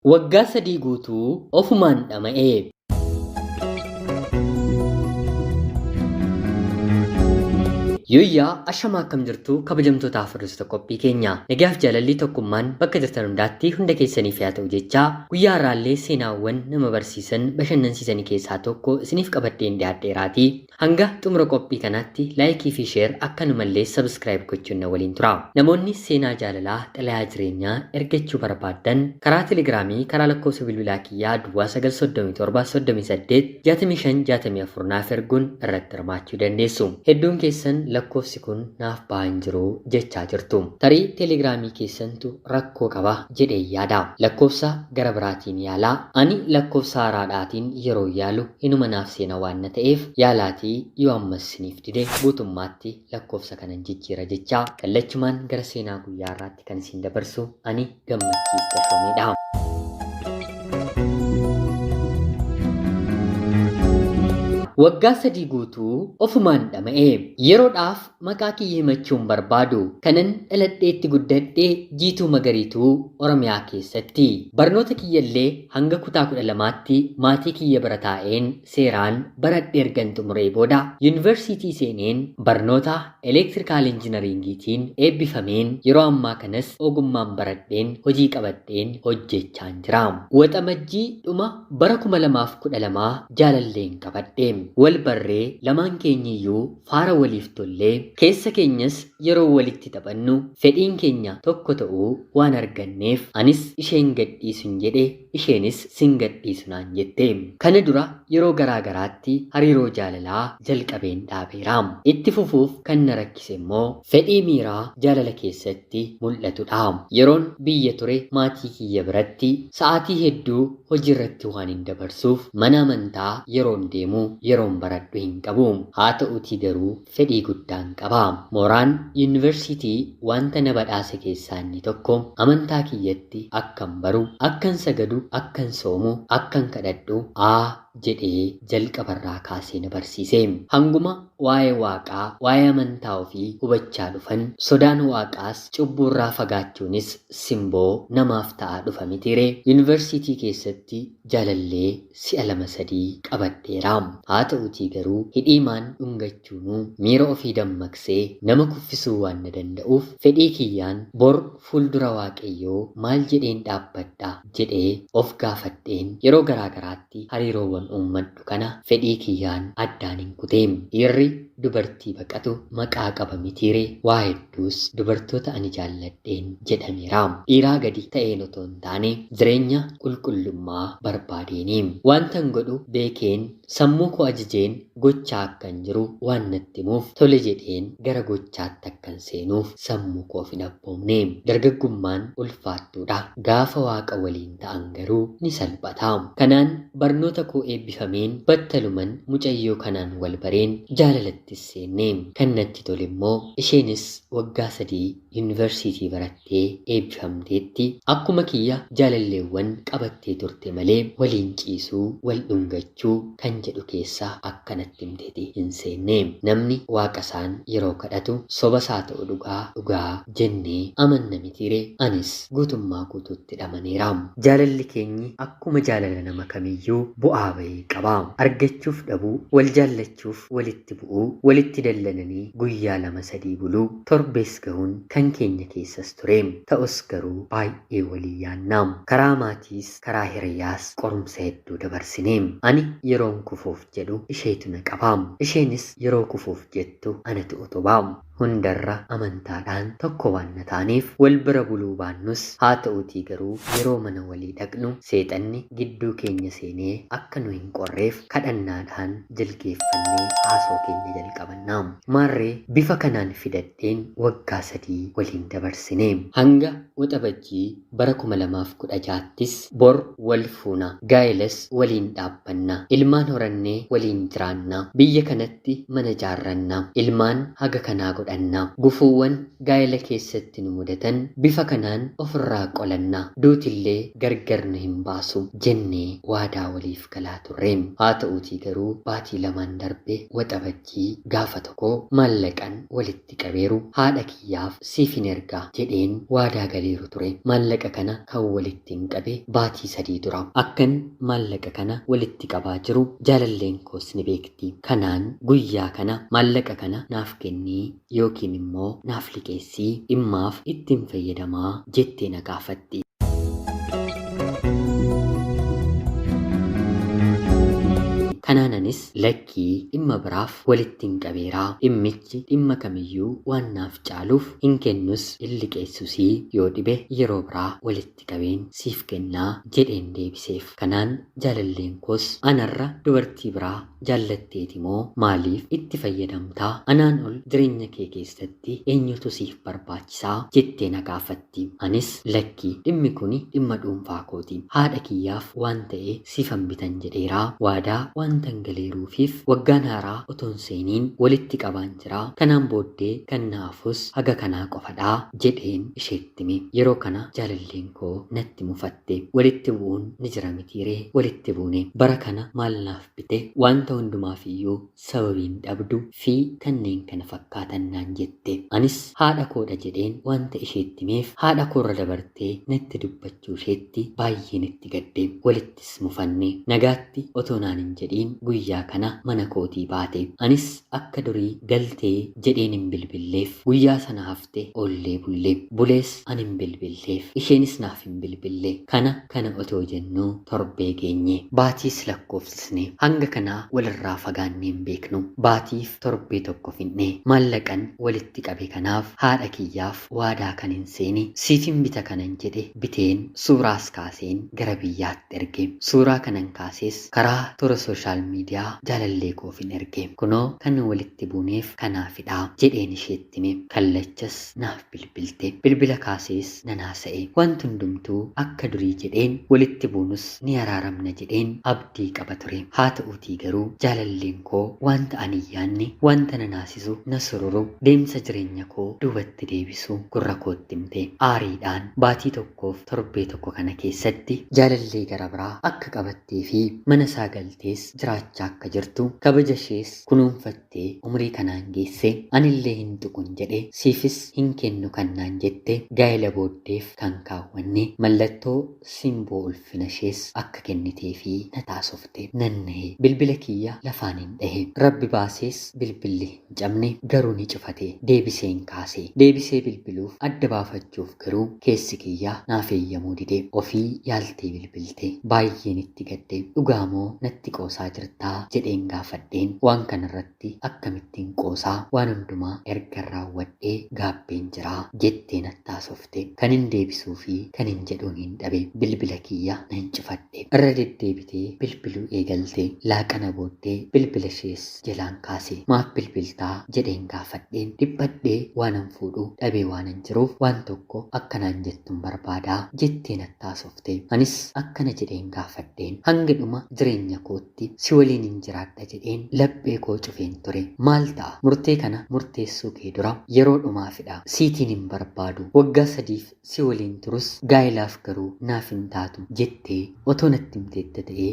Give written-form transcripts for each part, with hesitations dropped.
Waggaa 3 guutuu ofumaan dhama'e. Yooyyaa ashamaa akkam jirtu kabajamtootaa hordoftoota qophii keenya. Nagaaf jaalalli tokkummaan bakka jirtan hundaatti hunda keessaniif haa ta'u jechaa guyyaa har'aallee seenaawwan nama barsiisan bashannansiisanii keessaa tokko isiniif qabadheen dhiyaadheeraatii. Hanga xumura qophii kanaatti laayikii fi sheer akkanumallee sabskiraayib gochuun na waliin tura. Namoonni seenaa jaalalaa xalayaa jireenyaa ergachuu barbaaddan karaa telegiraamii karaa lakkoofsa bilbilaa kiyyaa duwwaa 937 38 65 64 naaf erguun irratti hirmaachuu dandeessu. Hedduun keessan lakkoofsi kun naaf ba'aa hin jiru jechaa jirtu. Tarii telegiraamii keessantu rakkoo qaba jedhee yaada. Lakkoofsa gara biraatiin yaalaa. Ani lakkoofsa haaraadhaatiin yeroo yaalu hinuma naaf seena waan na ta'eef yaalaatii yoo ammas isiniif dide guutummaatti lakkoofsa kanan jijjiira jechaa kallachumaan gara seenaa guyyaa har'aatti kan isin dabarsu ani Gammachiis Tashoomeedha. Waggaa 3 guutuu ofumaan dhama'e. Yeroodhaaf maqaa kiyya himachuu hin barbaadu. Kanan dhaladheetti guddadhe Jiituu Magariituu Oromiyaa keessatti. Barnoota kiyyallee hanga kutaa 12tti maatii kiyya bira taa'een seeraan baradhe ergan xumuree booda yuunivarsiitii seeneen barnoota Elektirikaal Injinariingiitiin eebbifameen yeroo ammaa kanas ogummaan baradheen hojii qabadheen hojjechaan jira. Waxamajjii dhuma bara 2012 jaalalleen qabadhe. Wal barree lamaan keenyiyyuu faara waliif tollee keessa keenyas yeroo walitti taphannu fedhiin keenya tokko ta'uu waan arganneef anis isheen gadhiisun jedhe isheenis sin gadhiisu naan jette. Kana dura yeroo garaa garaatti hariiroo jaalalaa jalqabeen dhaabeera. Itti fufuuf kan na rakkise immoo fedhii miiraa jaalala keessatti mul'atudha. Yeroon biyya ture maatii kiyya biratti sa'aatii hedduu hojiirratti waanin dabarsuuf mana amantaa yeroon deemu yeroon baradhu hin qabu. Haa ta'uutii garuu fedhii guddaan qaba. Mooraan yuunivarsiitii wanta na badhaase keessaa inni tokko amantaa kiyyatti akkan baru, akkan sagadu, akkan soomu, akkan kadhadhu A jedhee jalqabarraa kaasee na barsiise. Hanguma waa'ee Waaqaa, waa'ee amantaa ofii hubachaa dhufan, sodaan Waaqaas cubbuurraa fagaachuunis simboo namaaf ta'aa dhufa mitiiree? Yuunivarsiitii keessatti jaalallee si'a lama sadii qabadheera. Haa ta'uutii garuu hidhiimaan dhungachuunuu miira ofii dammaqsee nama kuffisuu waan na danda'uuf fedhii kiyyaan bor fuuldura Waaqayyoo maal jedheen dhaabbadha jedhee of gaafadheen yeroo garaa garaatti hariiroowwan uummadhu kana fedhii kiyyaan addaan hin kute. Dhiirri dubartii baqatu maqaa qaba mitiiree? Waa hedduus dubartoota ani jaalladheen jedhameera. Dhiiraa gadi ta'een otoo hin taane jireenya qulqullummaa barbaadeeni. Wantan godhu beekeen sammuu koo ajajeen gochaa akkan jiru waan natti himuuf tole jedheen gara gochaatti akkan seenuuf sammuu koof hin abboomne. Dargaggummaan ulfaattuudha. Gaafa Waaqa waliin ta'an garuu ni salphata. Kanaan barnoota koo eebbifameen battaluman mucayyoo kanaan wal bareen jaalalattis seenne. Kan natti tole immoo isheenis waggaa 3 yuunivarsiitii barattee eebbifamteetti. Akkuma kiyya jaalalleewwan qabattee turte malee waliin ciisuu, wal dhungachuu kan jedhu keessa akka natti himteti hin seenne. Namni Waaqa isaan yeroo kadhatu sobas haa ta'u dhugaa, dhugaa jennee amanna mitiiree? Anis guutummaa guutuutti dhamaneera. Jaalalli keenyi akkuma jaalala nama kamiyyuu bu'aa ba'ii qaba. Argachuuf dhabuu, wal jaallachuuf walitti bu'uu, walitti dallananii guyyaa lama sadii buluu, torbees gahuun kan keenya keessas ture. Ta'us garuu baay'ee walii yaanna. Karaa maatiis karaa hiriyaas qorumsa hedduu dabarsine. Ani yeroon kufuuf jedhu isheetu na qaba. Isheenis yeroo kufuuf jettu anatu utuba. Hundarra amantaadhaan tokko waan na taaneef wal bira buluu baannus haa ta'uutii garuu yeroo mana walii dhaqnu seexanni gidduu keenya seenee akka nu hin qorreef kadhannaadhaan jilgeeffannee haasoo keenya jalqabanna. Maarree bifa kanaan fidadheen waggaa 3 waliin dabarsine. Hanga Waxabajjii bara 2016ttis bor wal fuuna, gaa'ilas waliin dhaabbanna, ilmaan horannee waliin jiraanna, biyya kanatti mana ijaarranna, ilmaan haga kanaa godhanna. godhanna. Gufuuwwan gaa'ela keessatti nu mudatan bifa kanaan ofirraa qolanna. Duutillee gargar nu hin baasu jennee waadaa waliif galaa turre. Haa ta'uutii garuu baatii lamaan darbe waxabajjii gaafa tokko maallaqan walitti qabeeru haadha kiyyaaf siifin ergaa jedheen waadaa galeeru ture. Maallaqa kana kan walitti hin qabe baatii 3 dura. Akkan maallaqa kana walitti qabaa jiru jaalalleen koos ni beekti. Kanaan guyyaa kana maallaqa kana naaf kennii yookiin immoo naaf liqeessii dhimmaaf ittiin fayyadamaa jettee na gaafatti. Kanaananis lakkii dhimma biraaf walitti hin qabeeraa dhimmichi dhimma kamiyyuu waan naaf caaluuf hin kennus hin liqeessusii yoo dhibe yeroo biraa walitti qabeen siif kennaa jedheen deebiseef. Kanaan jaalalleen koos anarra dubartii biraa jaallatteeti moo maaliif itti fayyadamtaa anaan ol jireenya kee keessatti eenyutu siif barbaachisaa jettee na gaafatti. Anis lakkii dhimmi kuni dhimma dhuunfaa kooti. Haadha kiyyaaf waan ta'e siifan bitan jedheeraa waadaa wantan galeeruufiif waggaan haaraa otoon seeniin walitti qabaan jira. Kanaan booddee kan naafus haga kanaa qofadhaa jedheen isheetti hime. Yeroo kana jaalalleen koo natti mufatte. Walitti bu'uun ni jira mitiiree walitti buune. Bara kana maal naaf bite wanta hundumaaf iyyuu sababiin dhabdu fi kanneen kana fakkaatan naan jette. Anis haadha koodha jedheen wanta isheetti himeef haadha koorra dabartee natti dubbachuu isheetti baay'een itti gadde. Walittis mufanne. Nagaatti otoo naan hin jedhiin guyyaa kana mana kootii baate. Anis akka durii galtee jedheen hin bilbilleef. Guyyaa sana hafte oollee bulle. Bulees ani hin bilbilleef. Isheenis naaf hin bilbille. Kana otoo jennuu torbee geenye. Baatiis lakkoofsisne. Hanga kanaa walirraa fagaannee hin beeknu. Baatiif torbee tokko finne. Maallaqan walitti qabe kanaaf haadha kiyyaaf waadaa kan hin seene siifin bita kanan jedhe biteen suuraas kaaseen gara biyyaatti erge. Suuraa kanan kaasees karaa toora sooshaal miidiyaa jaalallee koofin erge. Kunoo kan walitti buuneef kanaafidha jedheen isheetti hime. Kallachas naaf bilbilte. Bilbila kaasees nan haasa'e. Wanti hundumtuu akka durii jedheen walitti buunus ni araaramna jedheen abdii qaba ture. Haa ta'uutii garuu jaalalleen koo wanta ani hin yaadne, wanta na naasisu, na sururu, deemsa jireenya koo duubatti deebisu gurra kootti himte. Aariidhaan baatii tokkoof torbee tokko kana keessatti jaalallee gara biraa akka qabattee fi mana isaa galtees jiraachaa akka jirtu kabaja ishees kunuunfattee umrii kanaan geesse anillee hin tuqun jedhe siifis hin kennu kan naan jette gaa'ela booddeef kan kaawwanne mallattoo simboo ulfina ishees akka kennitee fi na taasofte. Nan nahe. Bilbila kiyya lafaan hin dhahe. Rabbi baasees bilbilli hin cabne garuu ni cufate. Deebiseen kaase. Deebisee bilbiluuf adda baafachuuf garuu keessi kiyya naaf eeyyamuu dide. Ofii yaaltee bilbilte. Baay'een itti gadde. Dhugaamoo natti qoosaa jirtaa jedheen gaafadheen waan kanarratti akkamittiin qoosaa waan hundumaa erga raawwadhee gaabbeen jiraa jettee natti haasofte. Kan hin deebisuu fi kan hin jedhuun hin dhabe. Bilbila kiyya nan cufadhe. Irra deddeebitee bilbiluu eegalte. Laaqana booddee bilbila ishees jalaan kaase. Maaf bilbiltaa jedheen gaafadheen dhiphadhee waanan fuudhu dhabee waanan jiruuf waan tokko akkanaan jettuun barbaadaa jettee natti haasofte. Anis akkana jedheen gaafadheen hanga dhuma jireenya kootti si waliin hin jiraadha jedheen laphee koo cufeen ture. Maal ta'a? Murtee kana murteessuu kee dura yeroo dhumaafidha. Siitiin hin barbaadu. Waggaa 3 si waliin turus gaa'ilaaf garuu naaf hin taatu jettee otoo natti himteetta ta'ee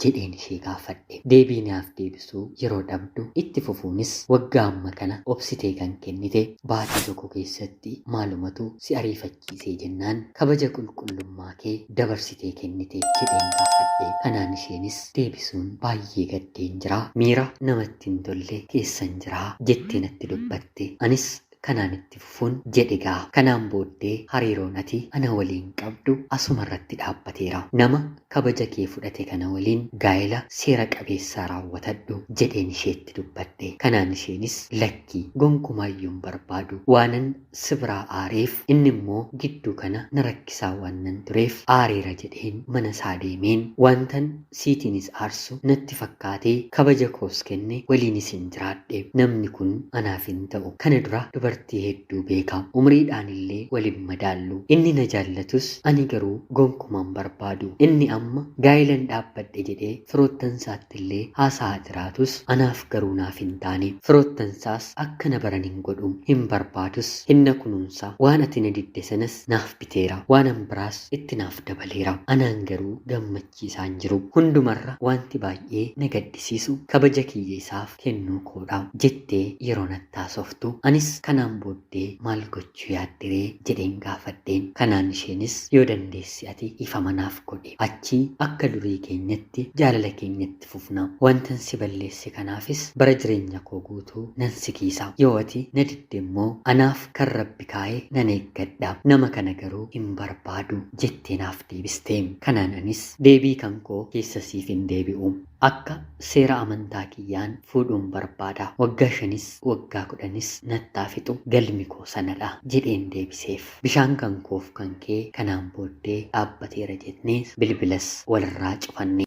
jedheen ishee gaafadhe. Deebii naaf deebisuu yeroo dhabdu itti fufuunis waggaa amma kana obsitee kan kennite baatii tokko keessatti maalumatu si ariifachiisee jennaan kabaja qulqullummaa kee dabarsitee kennite jedheen gaafadhe. Kanaan isheenis deebisuun baay'ee gaddeen jira. Miira namatti hin tolle keessan jira jettee natti dubbatte. Anis kanaan itti fufuun jedhe gaa. Kanaan booddee hariiroon ati ana waliin qabdu asuma irratti dhaabbateera. Nama kabaja kee fudhate kana waliin gaa'ela seera qabeessaa raawwatadhu jedheen isheetti dubbadhe. Kanaan isheenis lakkii gonkumaayyuu hin barbaadu. Waanan si biraa aareef inni immoo gidduu kana na rakkisaa waan nan tureef aareera jedheen mana isaa deemeen wantan siitiinis aarsu natti fakkaatee kabaja koos kenne waliinis hin jiraadhe. Namni kun anaaf hin ta'u. Kana dura Dubartii hedduu beeka. Umriidhaan illee waliin madaallu. Inni na jaallatus ani garuu gonkumaan barbaadu. Inni amma gaa'ilan dhaabbadhe jedhee firoottansaatti illee haasa'aa jiraatus anaaf garuu naaf hin taane. Firoottansaas akka na baran hin godhu. Hin barbaadus. Hinna kunuunsa. Waan ati na didde sanas naaf biteera. Waan an biraas itti naaf dabaleera. Anaan garuu gammachiisaan jiru. Hundumarra wanti baay'ee na gaddisiisu kabaja kiyya isaaf kennuu koodha jettee yeroo natti haasoftu anis kanaan booddee maal gochuu yaaddiree jedheen gaafadheen. Kanaan isheenis yoo dandeessi ati dhiifama naaf godhe achii akka durii keenyatti jaalala keenyatti fufna. Wantan si balleesse kanaafis bara jireenya koo guutuu nan si kiisa. Yoo ati na didde immoo anaaf kan rabbi kaa'e nan eeggadha. Nama kana garuu hin barbaadu jettee naaf deebiste. Kanaan anis deebii kan koo keessa siif hin deebi'u. Akka seera amantaa kiyyaan fuudhuun barbaada. Waggaa 5s waggaa 10s nattaa fixu galmi koo sanadha jedheen deebiseef. Bishaan kan koof kan kee kanaan booddee dhaabbateera jennee bilbilas walirraa cufanne.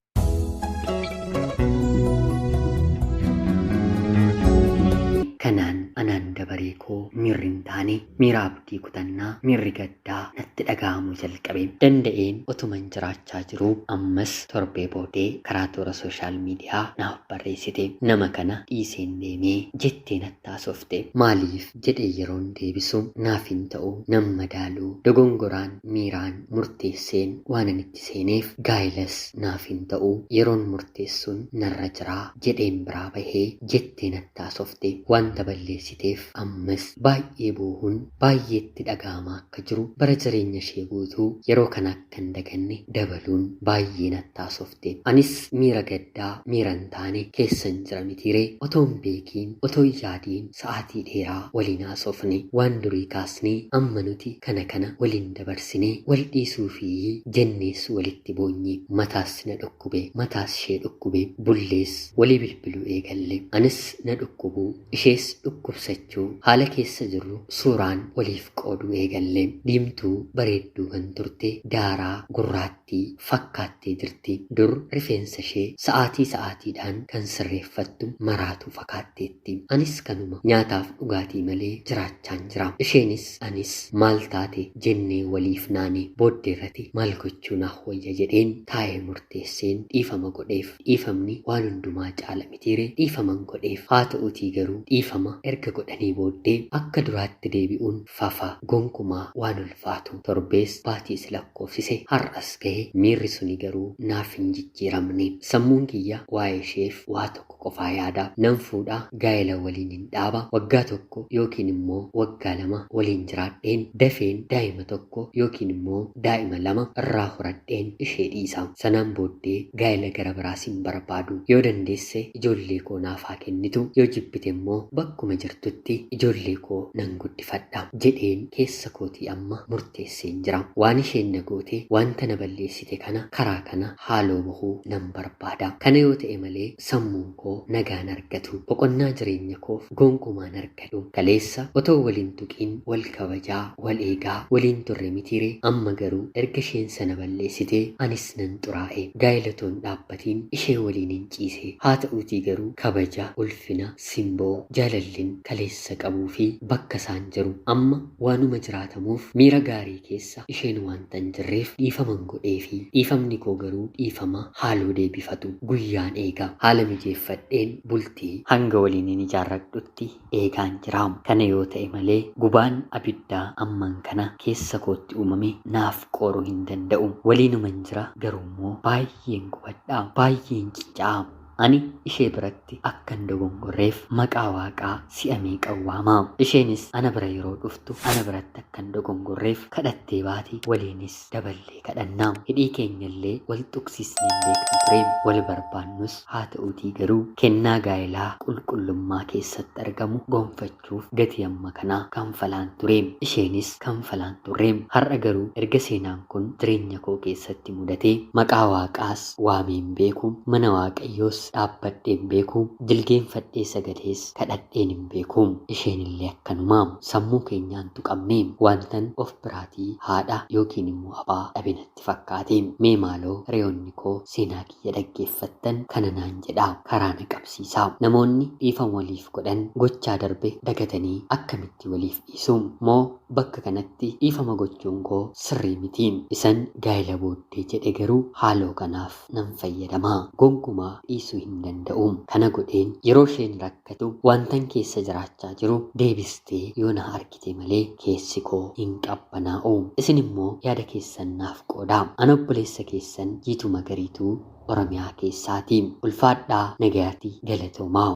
Kanaan anaan dabaree koo miirri hin taane miira abdii kutannaa miirri gaddaa natti dhaga'amuu jalqabe. Danda'een otuman jiraachaa jiruu ammas torbee boodee karaa toora sooshaal miidiyaa naaf barreessite. Nama kana dhiiseen deemee jettee natti haasofte. Maaliif jedhee yeroon deebisu naaf hin ta'u nan madaaluu dogongoraan miiraan murteesseen waan ani itti seeneef gaa'ilas naaf hin ta'u yeroon murteessuun narra jiraa jedheen biraa bahee jettee natti haasofte. Wanta balleessiteef ammas baay'ee boohuun baay'eetti dhaga'amaa akka jiru bara jireenya ishee guutuu yeroo kana akka hin daganne dabaluun baay'ee natti haasofte. Anis miira gaddaa miira hin taane keessan jira mitiiree otoo hin beekiin otoo hin yaadiin sa'aatii dheeraa waliin haasofne. Waan durii kaasnee amma nuti kana kana waliin dabarsinee wal dhiisuu fi jennees walitti boonye. Mataas na dhukkube mataas ishee dhukkube bullees walii bilbiluu eegalle. Anis na dhukkubuu ishees dhukkubsachuu haala keessa jirru suuraan waliif qooduu eegalle. Diimtuu bareedduu kan turte daaraa gurraattii fakkaattee jirti. Dur rifeensa ishee sa'aatii sa'aatiidhaan kan sirreeffattu maraatu fakkaatteetti. Anis kanuma nyaataaf dhugaatii malee jiraachaan jira. Isheenis anis maal taate jennee waliif naane booddeerratti maal gochuu naaf wayya jedheen taa'ee murteesseen dhiifama godheef. Dhiifamni waan hundumaa caala mitiire dhiifaman godheef. Haa ta'uutii garuu dhiifama erga godhanii booddee akka duraatti deebi'uun fafa gonkumaa waan ulfaatu. Torbees baatiis lakkoofsise har'as gahe miirri suni garuu naaf hin jijjiiramne. Sammuun kiyya waa'ee isheef waa tokko qofaa yaada. Nan fuudhaa gaa'ela waliin hin dhaaba. Waggaa 1 yookiin immoo waggaa 2 waliin jiraadheen dafeen daa'ima 1 yookiin immoo daa'ima 2 irraa horadheen ishee dhiisa. Sanaan booddee gaa'ela gara biraas hin barbaadu. Yoo dandeesse ijoollee koo naaf haa kennitu, yoo jibbite immoo bakkuma jirtutti ijoollee koo nan guddifadha jedheen keessa kootii amma murteesseen jira. Waan isheen na goote wanta na balleessite kana karaa kana haaloo bahuu nan barbaada. Kana yoo ta'e malee sammuun koo nagaan argatu. Boqonnaa jireenya koof gonkumaan argatu. Kaleessa otoo waliin tuqiin wal kabajaa wal eegaa waliin turre mitiire amma garuu erga isheen sana balleessitee anis nan xuraa'e. Gaa'ela toon dhaabbatiin ishee waliin hin ciise. Haa ta'uutii garuu kabaja, ulfina, simboo, jaalallin kaleessa qabuu fi bakka isaan jiru amma waanuma jiraatamuuf miira gaarii keessa isheen wanta hin jirreef dhiifaman godhee fi dhiifamni koo garuu dhiifama haaloo deebifatu guyyaan eega. Haala mijeeffadheen bultii hanga waliin hin ijaarradhutti eegaan jira. Kana yoo ta'e malee gubaan abiddaa amman kana keessa kootti uumame naaf qooruu hin danda'u. Waliinuman jira garuu immoo baay'een gubadha, baay'een cicca'a. Ani ishee biratti akka hin dogongorreef maqaa waaqaa si'a meeqan waama. Isheenis ana bira yeroo dhuftu ana biratti akka hin dogongorreef kadhattee baati. Waliinis daballee kadhannaa. Hidhii keenyallee wal tuqsiisnee hin beeknu ture. Wal barbaannus haa ta'uutii garuu kennaa gaa'elaa qulqullummaa keessatti argamu gonfachuuf gatii amma kanaa kanfalaan ture. Isheenis kanfalaan turre. Har'a garuu erga seenaan kun jireenya koo keessatti mudatee maqaa waaqaas waamee hin beeku. Mana waaqayyoos dhaabbadhee hin beeku. Jilgeenfadhee sagadees kadhadheen hin beeku. Isheen illee akkanuma sammuu keenyaan tuqamne wantan of biraatii haadha yookiin immoo abbaa dhabe natti fakkaate. Mee maaloo hiriyoonni koo seenaa kiyya dhaggeeffattan kana naan jedha, karaa na qabsiisa. Namoonni dhiifama waliif godhan gochaa darbe dagatanii akkamitti waliif dhiisu? Moo bakka kanatti dhiifama gochuun koo sirrii miti? Isan gaa'ela booddee jedhe garuu haaloo kanaaf nan fayyadama. Gonkumaa dhiisuu hin danda'u. Kana godheen yeroo isheen rakkatu wantan keessa jiraachaa jiru deebistee yoo na argite malee keessi koo hin qabbanaa'u. Isin immoo yaada keessan naaf qooda. Ana obboleessa keessan Jiituu Magariituu Oromiyaa keessaati. Ulfaadhaa, nagayaatti, galatoomaa.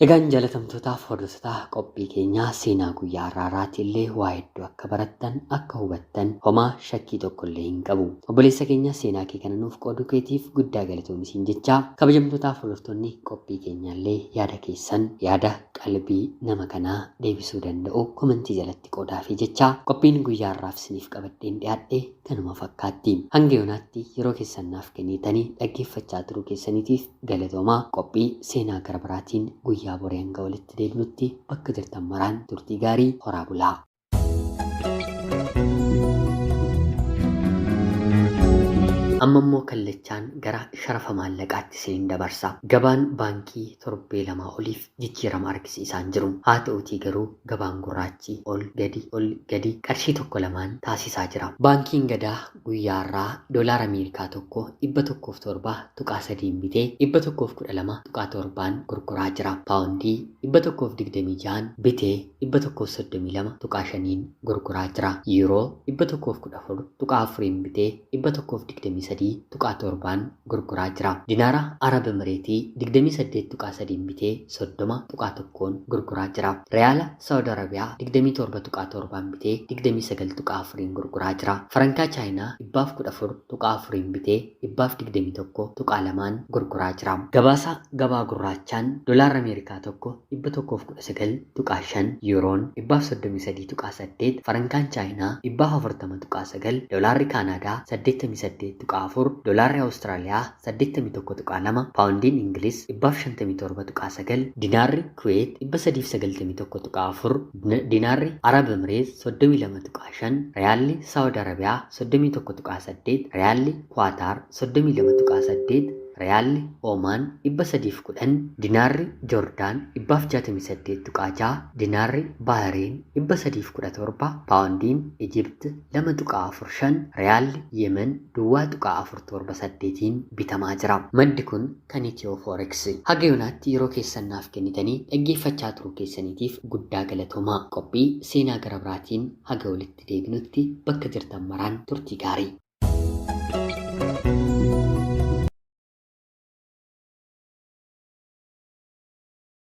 Egaan jaalatamtootaaf hordoftoota qophii keenyaa seenaa guyyaa har'aarraati illee waa hedduu akka barattan akka hubattan homaa shakkii tokko illee hin qabu. Obboleessa keenya seenaa kee kana nuuf qooduu keetiif guddaa galatoomi jechaa, kabajamtootaaf hordoftoonni qophii keenyaallee yaada keessan yaada qalbii nama kanaa deebisuu danda'u komentii jalatti qoodaafi jechaa, qophiin guyyaa har'aaf isiniif qabadheen dhiyaadhe kanuma fakkaatti. Hanga yoonaatti yeroo keessan naaf kennitanii dhaggeeffachaa turuu keessaniitiif galatoomaa. Qophii seenaa gara biraatiin guyyaa boree hanga walitti deebinutti bakka jirtan maraan turtii gaarii, horaa bulaa. Amma immoo kallachaan gara sharafa maallaqaatti isiniin dabarsa. Gabaan baankii torbee 2 oliif jijjiirama argisiisaan jiru. Haa ta'uutii garuu gabaan gurraachi ol gadi ol gadi qarshii tokko lamaan taasisaa jira. Baankiin Gadaa guyyaa har'aa doolaara Ameerikaa tokko 107.3 bitee 112.7 gurguraa jira. Paawundii 126 bitee 132.5 gurguraa jira. Yuuroo 114.4 bitee 123.7 gurguraa jira. Dinaara Arab Emireetii 28.3 bitee 30.1 gurguraa jira. Reyaala Saawud Arabiyaa 27.7 bitee 29.4 gurguraa jira. Farankaa Chaayinaa 114.4 bitee 121.2 gurguraa jira. Gabaasa gabaa gurraachaan doolaarri Ameerikaa tokko 119.5, Yuuroon 133.8, Farankaan Chaayinaa 140.9, doolaarri Kaanaadaa 88.4, doolaarri Awustiraaliyaa 81.2, Paawundiin Ingiliz 157.9, Dinaarri Kuweet 391.4, Dinaarri Arab Emireet 32.5, Riyaalli Saawud Arabiyaa 31.8, Riyaalli Kuwaataar 32.8, Riyaalli Oomaan 310, Dinaarri Joordaan 168.6, Dinaarri Baahireen 317, Paawundiin Ijipt 2.45, Riyaalli Yemen 0.478 bitamaa jira. Maddi kun kan Itiyoo Forex. Haga yoonaatti yeroo keessan naaf kennitanii dhaggeeffachaa turuu keessaniitiif guddaa galatoomaa. Qophii seenaa gara biraatiin haga walitti deebinutti bakka jirtan maraan turtii gaarii.